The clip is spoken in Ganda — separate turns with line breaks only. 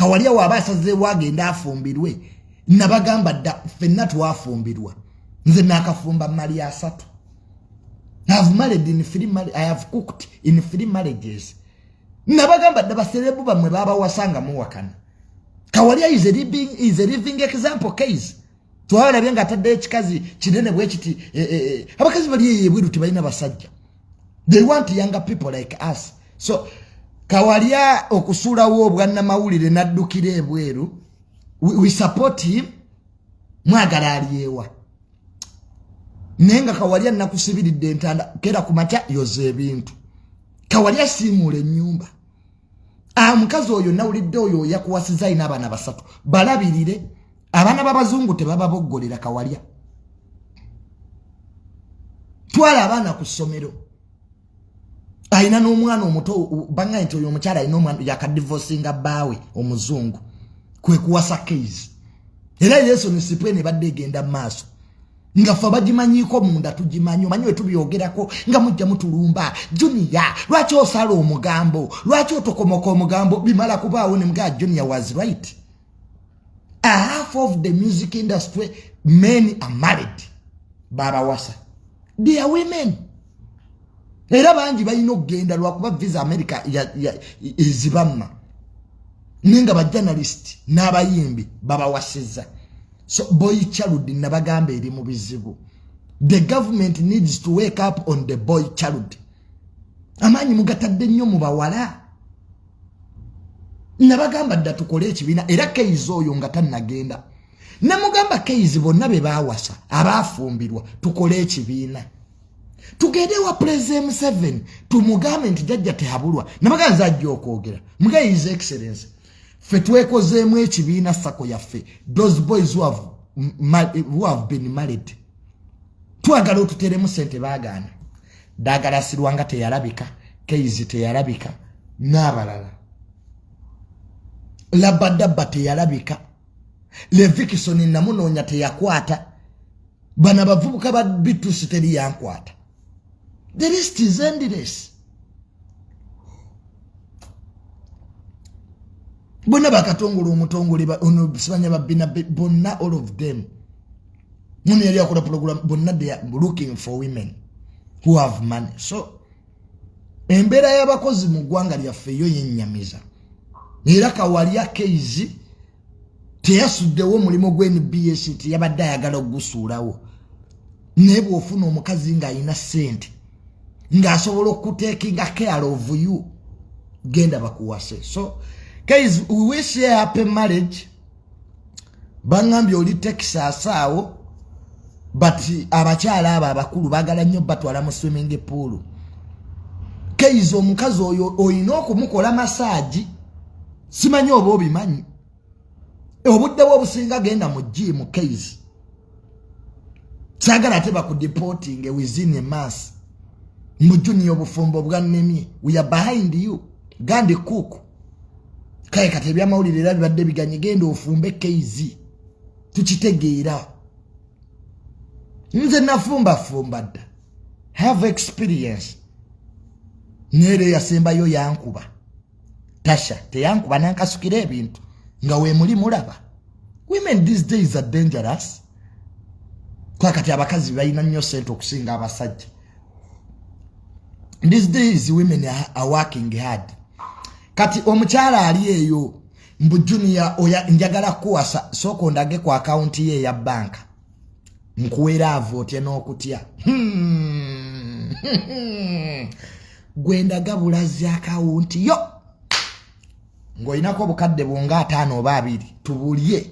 Kawalya waaba asazeewo agenda afumbirwe. Nabagamba dda, ffenna twafumbirwa. Nze nakafumba mali 3. I've married in three I have cooked in three marriages. Nabagamba dda, ba celeb bammwe babawasanga muwakana. Kawalya is a living example case. Twalabye nga ataddeyo ekikazi kinene bwe kiti. Abakazi bali eyo ebweru tebalina basajja. They want younger people like us. So Kawalya okusuulawo obwannamawulire n'addukira ebweru, we support him. Mwagala alyewa, naye nga Kawalya nakusibiridde entanda. Kera ku makya yoza ebintu. Kawalya siimuula ennyumba. Omukazi oyo nawulidde oyo yakuwasiza, alina abaana 3, balabirire. Abaana b'abazungu tebababoggolera. Kawalya, twala abaana ku ssomero. Alina n'omwana omuto. Baŋŋaye nti oyo omukyala alina omwana, yakadivosinga bbaawe omuzungu, kwe kuwasa Case. Era relationship eno ebadde egenda mu maaso nga ffe abagimanyiiko munda tugimanyi. Omanyi we tubyogerako nga mujja mutulumba, "Junior, lwaki osala omugambo? Lwaki otokomoka omugambo?" Bimala kubaawo ne mugaa, "Junior was right." Half of the music industry men are married, babawasa. They are women. Era bangi balina okugenda lwakuba visa America ezibamma, naye nga ba journalist n'abayimbi babawasiza. So boy child, nabagamba, eri mu bizibu. The government needs to wake up on the boy child. Amaanyi mugatadde nnyo mu bawala. Nabagamba dda tukole ekibiina. Era Keizi oyo nga tannagenda nemugamba, "Keizi, bonna be baawasa, abaafumbirwa, tukole ekibiina, tugende wa President M7, tumugambe nti jajja tehabulwa." Nabagamba nze ajja okwogera muga, "His Excellence, ffe twekozeemu ekibiina, SACCO yaffe, those boys who have been married, twagala otuteremu sente." Baagaana. Ddagala Sirwanga teyalabika, Keizi teyalabika, n'abalala, Labadabba teyalabika, Levikisoni namunoonya teyakwata. Bano abavubuka ba bitusi teri yankwata. The list is endless. Bonna bakatongole, omutongole ono sibanya babina bonna, all of them. Muno yali akola program, bonna they are looking for women who have money. So embeera y'abakozi mu ggwanga lyaffe yo yennyamiza. Era Kawalya Keizi teyasuddewo omulimu gwa NBS nti yabadde ayagala okugusuulawo, naye bw'ofuna omukazi ng'alina ssente, ng'asobola okutakinga care of you, genda bakuwase. So guys, we wish you happy marriage. Baŋŋambye oli Texas awo, but abakyala abo abakulu baagala nnyo batwala mu swimming pool. Keizi, omukazi oyo olina okumukola massage. Simanyi oba obimanyi, obudde bwe obusinga genda mu gym. Keizi, saagala ate bakudeporting within a month mu Junior. Obufumbo bwannemye, we are behind you. Gandi cook. Kale kati ebyamawulire era bibadde biganye. Genda ofumbe Keizi, tukitegeera. Nze nafumbafumba dda, have experience. Neera eyasembayo yankuba Tasha, teyankuba nankasukira ebintu nga wemuli mulaba. Women these days are dangerous. Kwakati abakazi balina nnyo sente okusinga abasajja. These days women are working hard. Kati omukyala ali eyo mbu, "Junior oya njagala kuwasa," sooka ondage ku akawunti ye eya banka, nkuweera ava otya n'okutya. Gwendaga bulazi akawunti yo ng'olinako obukadde bunga 50 oba 20, tubulye.